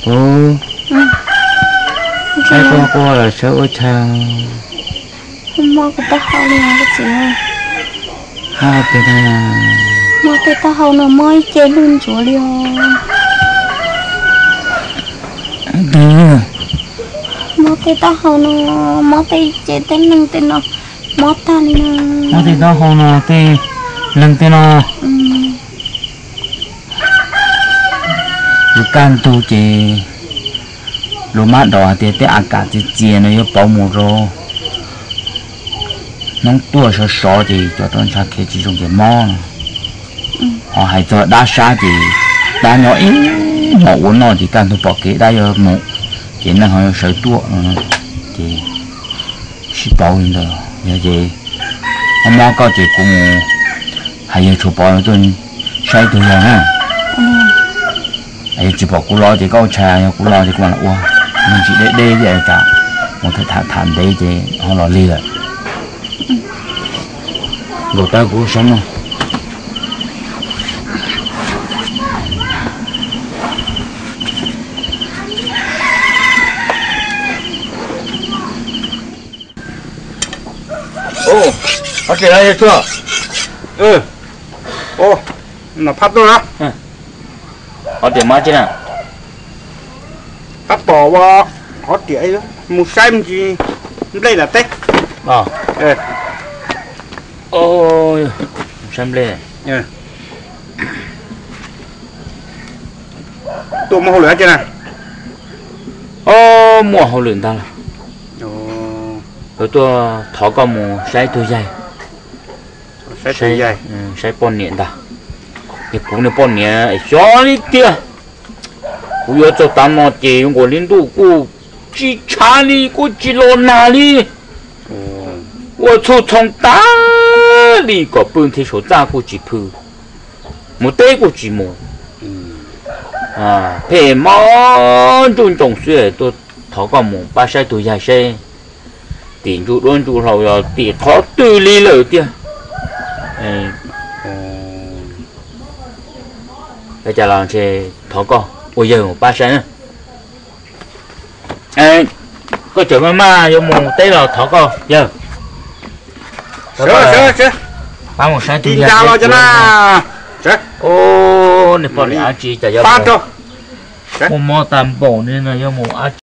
Ub, saib quaj quaj los sawv ua chaw. Mob kuv taub hau li os koj txiv. Hab tias mob tej taub hau no mob ib ce lug ntsuav li os. Mob tej taub hau no, mob tej ce tej neeg tej no mob tag li no. Mob tej taub hau no tej neeg tej no. Lub kaj ntug ces luag mab dov hais tias tej a kam txias txias no yuav pauv mus rau hnub tuaj sov sov ces cov roj ntsha khiav tsis zoo ces mob no. Ho hais txog dab sab ces dab nyob ib hmos ua noj ces kaj ntug pom kev dab yuav mus ces neeg ho yuav sawv tuaj no ces sib pauv li ntawd. Yog ces mob mob koj ces kuv mus hais yawg Tshuav Pov tuaj saib tug yawg na. Yog tsis pom kuv los ces koj ua tshais, yog kuv los ces kuv mam los ua. Me ntsis deb deb thiab cas mus tham tham ntev ces ho los lig lawm. Nkaum tawb kuv saib mog. Ov, qhov tias no yog tuaj. Ov, no phab tuaj na. Qhov tias mob tsi na? Tab tom ua qhov tias mus saib me ntsis nplej lam teb. Saib nplej. Tuaj muaj hauj lwm dab tsi na? Ov, muaj hauj lwm ntag los. Yuav tuaj thov koj mus saib tug yaig, saib poj niam ntag. Ces kuv niag poj niam xyov li tiag, kuv yuav txog tav no ces yuav nkaus li ntuj kuj tsis tshav li kuj tsis los nag li. Ua txhuj txhoo tag li kom pw nthi saum txaj kuj tsis phw, mus teb kuj tsis mus. Phem mob ntsuj ncoos xwb, tuaj thov koj mus pab saib tug yaig seb tim ntsuj duab ntsuj hlauv yog tim qhov twg li lawm tiag. Cas los ntshe thov koj ua yawg mus pab saib na. Koj tseem maj maj yuav mus teb los thov koj yawg pab mus saib tug yaig. Ub, niag poj niam dab tsi cas yuav muaj mob tag npaum li no, yuav mus dab tsi?